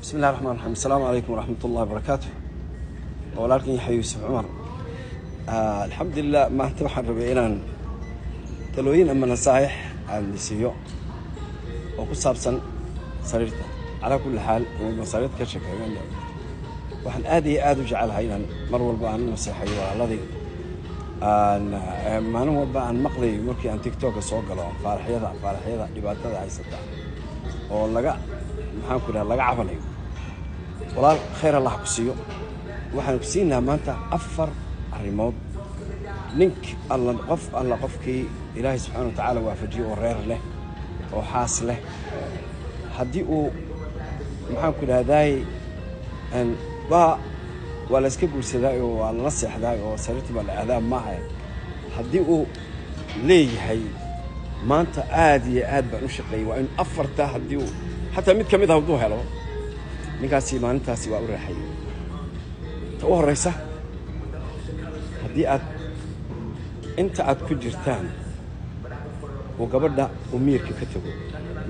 Bismi illahi raxmaan raxiim. Asalaamu calaykum waraxmat ullahi wabarakaatu. Walaalkan Yaxya Yuusuf Cumar. Alxamdulilah, maanta waxaan rabay inaan talooyin ama nasaaix aan siiyo oo ku saabsan sariirta. Calaa kulli xaal, inaan sariirta ka sheekeeyo, waxaan aad iyo aad u jecelahay inaan mar walba aan u naseexayo walaaladii aan maalin walba aan maqlayo markii aan TikToka soo galo, faaraxyada dhibaatada haysata oo laga, maxaan ku idhaha, laga cabanayo. Walaal, khayr Allah ku siiyo. Waxaan ku siin lahaa maanta afar arrimood. Nink alla, qof alla qofkii Ilaahay subxaana wa tacaala waafajiyo oo reer leh oo xaas leh, haddii uu, maxaan ku idhahdaay, waa la iska guursadaa oo waa lala seexdaa oo sariirta baa la aadaa maaha, haddii uu leeyahay maanta aad iyo aad baan u shaqeeyey, waa in afartaa haddii uu xataa mid ka mid ah hadduu helo, ninkaasi maalintaasi waa u raaxayey. Ta u horraysa, haddii aad inta aad ku jirtaan uu gabadha uu miirka ka tego,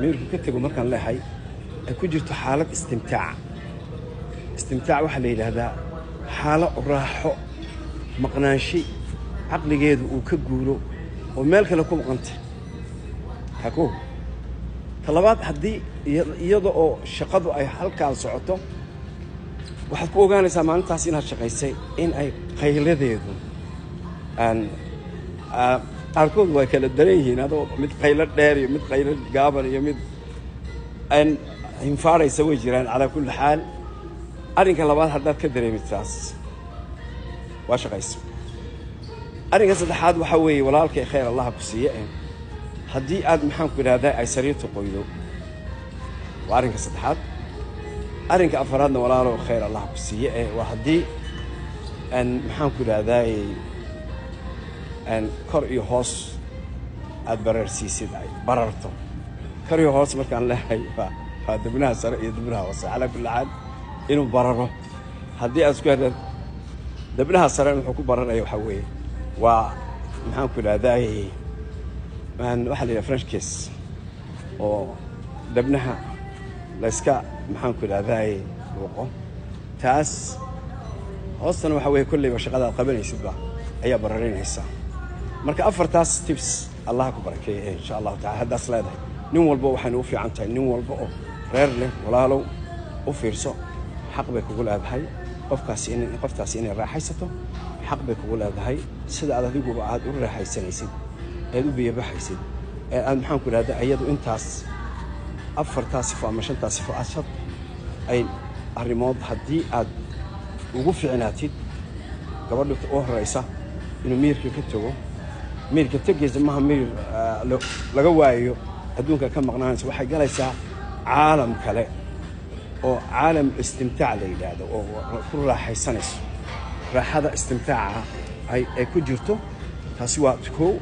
miirku ka tego markaan leehay, ay ku jirto xaalad istimtaac. Istimtaac waxaa la yidhaahdaa xaalo raaxo, maqnaanshi caqligeedu uu ka guuro oo meel kale ku maqantay. Taa ko. Ta labaad, haddii iyada oo shaqadu ay halkaan socoto, waxaad ku ogaanaysaa maalintaas inaad shaqaysay in ay qayladeedu aan qaarkood way kala daran yihiin, adoo mid qaylo dheer iyo mid qaylo gaaban iyo mid aan hinfaaraysa way jiraan. Calaa kulli xaal, arrinka labaad, haddaad ka dareemid taas, waa shaqaysa. Arrinka saddexaad waxaa weeye, walaalkay, khayr Allaha ku siiye, haddii aad, maxaan ku idhahdaa, ay sariirta qoydo, waa arrinka saddexaad. Arrinka afaraadna, walaalow, khayr Allah ku siiye, waa haddii aan, maxaan ku idhahdaay, kor iyo hoos aad bararsiisid, ay bararto. Kor iyo hoos markaan leehay, waa dibnaha sare iyo dibnaha hoose. Calaa kulli xaal, inuu bararo haddii aad isku herdad dibnaha sare, wuxuu ku bararaya waxaa weeye waa, maxaan ku idhahdaay, waxaa la yidhaha French kiss, oo debnaha layska, maxaan ku idhahdaay, luuqo. Taas hoostana waxaa weeye kolleyba shaqada aad qabanaysidba ayaa bararinaysa. Marka afartaas tips Allah ku barakeeye, insha Allahu tacala. Haddaas leedahay nin walba, waxaynu u fiican tahay nin walba oo reer leh. Walaalow, u fiirso, xaq bay kugu leedahay qofkaasi in qoftaasi inay raaxaysato. Xaq bay kugu leedahay sida aad adiguba aad u raaxaysanaysid, eed u biyabaxaysid, ee aad, maxaan ku idhahda, iyadu intaas afartaa sifo ama shantaa sifo ashad ay arrimood haddii aad ugu ficnaatid gabadha. U horeysa, inuu miirka ka tago. Miirka tegaysa maha miir laga waayo adduunka ka maqnaanaysa, waxay galaysaa caalam kale oo caalam istimtaac la yidhaahdo, oo ku raaxaysanayso raaxada istimtaaca ay ku jirto. Taasi waa kow.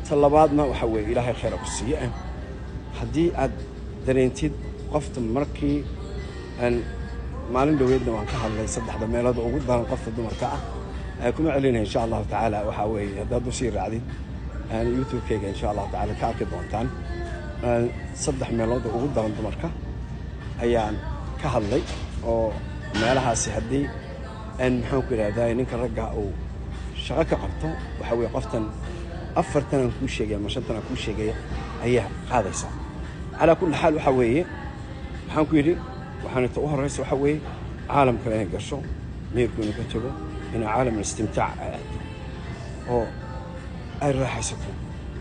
Ta labaadna waxaa weeye, Ilaahay khayra ku siiye, haddii aad dareentid qofta markii aan maalin dhoweedna waan ka hadlay saddexda meelood ugu daran qofta dumarka ah, kuma celinaya insha Allahu tacaala. Waxaa weeye haddaad usii raacdid YouTube-kayga, insha Allahu tacala ka arki doontaan saddex meelood ugu daran dumarka ayaan ka hadlay, oo meelahaasi haddii maxaan ku idhahdaa, ninka ragga uu shaqo ka qabto, waxaa weeye qoftan afartan aan kuu sheegaya ama shantan aan kuu sheegaya ayaa qaadaysa. Calaa kulli xaal, waxaa weeye, waxaan ku yidhi, waxaana ta u horraysa waxaa weeye caalam kale inay gasho, miirku inuu ka tago, inay caalam istimtaac ay aado oo ay raaxaysato.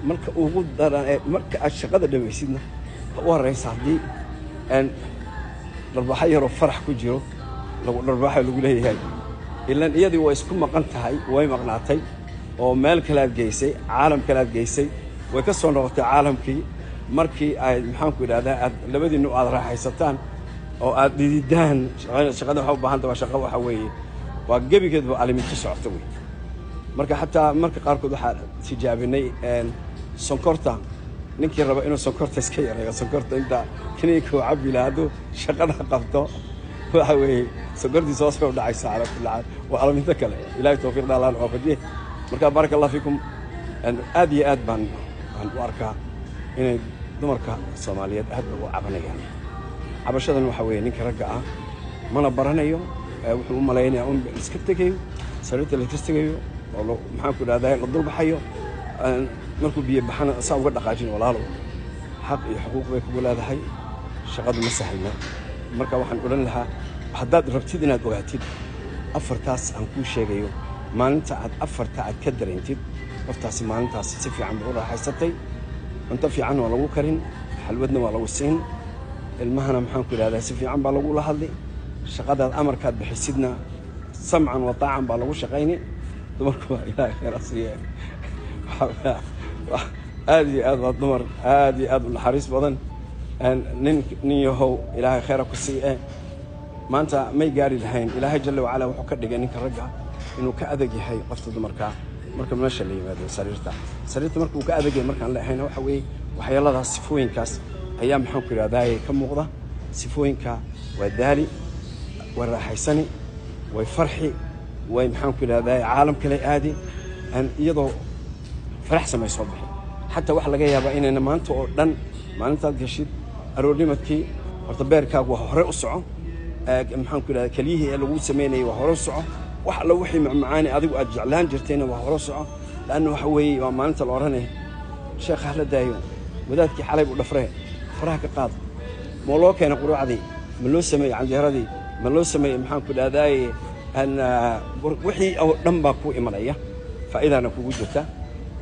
Marka ugu daran ee marka aad shaqada dhamaysidna, ta u horraysa, haddii dharbaaxo yaroo farax ku jiro lagu dharbaaxo lagu leeyahay, ilan iyadii way isku maqan tahay, way maqnaatay oo meel kale aad geysay, caalam kale aad geysay, way ka soo noqotay caalamkii. Markii ay, maxaan ku idhahdaa, aad labadiinu aad raaxaysataan oo aad dhididaan, shaqada waxa u baahanta waa shaqo, waxa weeye waa gebigeedba aliminto socota wey. Marka xataa marka qaarkood waxaa tijaabinay sonkorta. Ninkii raba inuu sonkorta iska yareeyo, sonkorta inta kiniinka uu cabbi lahaa hadduu shaqada qabto, waxa weeye sonkortiisa hoos bay u dhacaysa. Calaa kulli xaal, waa alaminto kale. Ilahay tawfiiqda Allah waafajiye. Marka baaraka Allah fiikum, aad iyo aad baan aan u arkaa inay dumarka Soomaaliyeed aad ba u cabanayaan. Cabashadan waxaa weeye ninka ragga ah Mana baranayo. Wuxuu u malaynayaa un iska tegayo sariirta, la iska tegayo oo, maxaan ku idhahdaa, la dulbaxayo. Markuu biyo baxana saa uga dhaqaajin. Walaalow, xaq iyo xuquuq bay kugu leedahay. Shaqadu ma sahlna. Marka waxaan odhan lahaa, haddaad rabtid inaad ogaatid afartaas aan kuu sheegayo, maalinta aad afarta aad ka dareentid qoftaasi, maalintaasi si fiican bay u raaxaysatay. Cunto fiican waa lagu karin, xalwadna waa lagu siin, ilmahana, maxaan ku idhahdaa, si fiican baa lagula hadli, shaqadaad amarkaad bixisidna samcan wa taacan baa lagu shaqayni. Dumarku waa Ilaahay khayr asiiye, aad iyo aad waa dumar aad iyo aad u naxariis badan. Nin yahow, Ilaahay khayra ku siiye. Maanta may gaari lahayn. Ilaahay jalla wacala wuxuu ka dhigay ninka ragga inuu ka adag yahay qofta dumarka marka meesha la yimaado sariirta. Sariirta marka uu ka adag yahay markaan leehayna, waxa weeye waxyeeladaas, sifooyinkaas ayaa, maxaan ku idhahdaa, ka muuqda. Sifooyinka waa daali, way raaxaysani, way farxi, way, maxaan ku idhahdaa, caalam kale aadi, iyadoo farax samay soo bixi. Xataa waxa laga yaabaa inayna maanta oo dhan, maalintaad gashid aroornimadkii, horta beerkaagu waa hore u soco, maxaan ku idhahdaa, keliyihii ee lagu samaynayay waa hore u soco, wax alla wixii macmacaani adigu aad jeclaan jirtayna waa hore u soco. Laanna waxa weeye waa maalinta la odhanaya, "Sheekha hala daayo, wadaadkii xalay buu dhafree, faraha ka qaad." Ma loo keenay quruucdii? Ma loo sameeyey canjeeradii? Ma loo sameeyey, maxaan ku idhahdaaye, wixii oo dhan baa ku imanaya, faa'iidaana kugu jirta.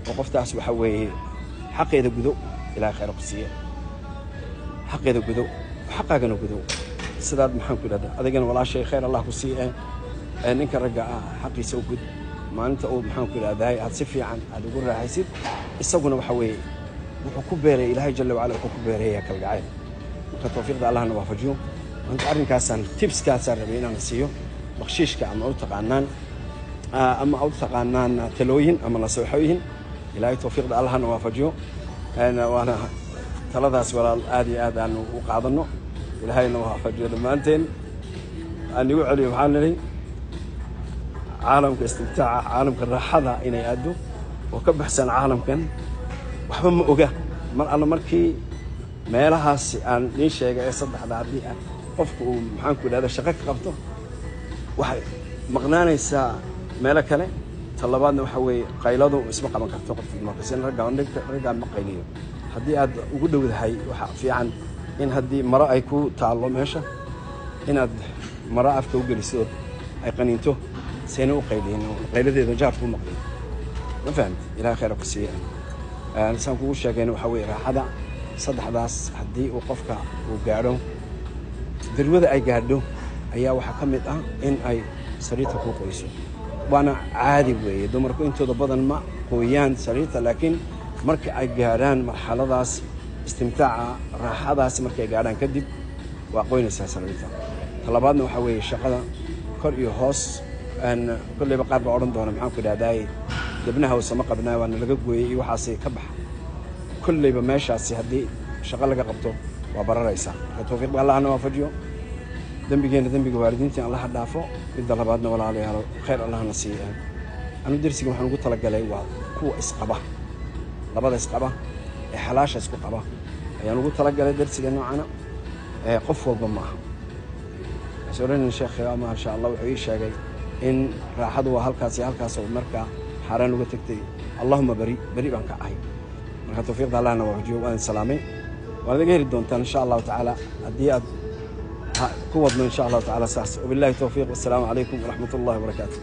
Oo qoftaas waxa weeye xaqeeda gudo. Ilahay khayra ku siiye, xaqeeda gudo, xaqaagana gudo. Sidaad, maxaan ku idhahdaa, adigana walaashay khayr Allah ku siiye, ee ninka ragga ah xaqiisa u gud. Maalinta uu, maxaan ku idhahdaa, aad si fiican aad ugu raaxaysid, isaguna waxa weeye wuxuu ku beeraya, Ilaahay jalla wacala wuxuu ku beeraya kalgacayl. Marka tawfiiqda Allahna waafajiyo. Maanta arrinkaasaan, tipskaasaan rabay inaan siiyo, bakshiishka ama u taqaanaan talooyin ama naseexooyin. Ilaahay tawfiiqda Allahna waafajiyo. Waana taladaas, walaal, aad iyo aad aanu u qaadano. Ilaahayna waafajiyo dhammaanteen. Aan igu celiyo, maxaan nidhi? Caalamka istimtaaca, caalamka raaxada inay aaddo oo ka baxsan caalamkan, waxba ma oga. Mar alla markii meelahaasi aan niin sheegay ee saddexda haddii ah qofku uu, maxaan ku idhahda, shaqo ka qabto, waxay maqnaanaysaa meelo kale. Ta labaadna waxa weeye qayladu isma qaban karto qofka dumarka, si ragga raggaa ma qayliyo. Haddii aad ugu dhowdahay, waxaa fiican in haddii maro ay ku taallo meesha, inaad maro afka u geliso ay qaniinto, sayna u qayliyin oo qayladeeda jaarku u maqlin. Ma fahamti? Ilahay khayra ku siiya. Saan kugu sheegayna, waxaa weeye raaxada saddexdaas haddii uu qofka uu gaadho, darwada ay gaadho, ayaa waxaa ka mid ah in ay sariirta ku qoyso. Waana caadi weeye, dumarku intooda badan ma qooyaan sariirta, laakiin marka ay gaadhaan marxaladaas istimtaaca, raaxadaas markay gaadhaan kadib, waa qoynaysaa sariirta. Talabaadna waxaa weeye shaqada kor iyo hoos. Kolleyba qaar baa odhan doona, maxaan ku idhahdaaye, debnaha hoose ma qabnaa, waana laga gooyey iyo waxaasi ka baxa. Kolleyba meeshaasi haddii shaqo laga qabto waa bararaysaa. Marka tawfiiqda Allahna waafajiyo, dembigeena, dembiga waalidiinta Allaha dhaafo. Midda labaadna, walaalayaalo, khayr Allahna siiya. Anu dersiga waxaan ugu talagalay waa kuwa isqaba, labada isqaba ee xalaasha isku qaba ayaan ugu talagalay dersiga noocana. Qof walba ma aha. Waxaan odhanayna, sheekh, maasha Allah, wuxuu ii sheegay in raaxadu waa halkaas iyo halkaas oo markaa xaaraan uga tegtay. Allahuma beri beri baan ka ahay. Marka tawfiiqda Allahna waafajiyo. Waan salaamay, waad iga heli doontaan insha Allahu tacaala haddii aad ku wadno insha Allahu tacaala saas. Wabillahi towfiiq, wassalaamu calaykum waraxmat ullahi wabarakaatu.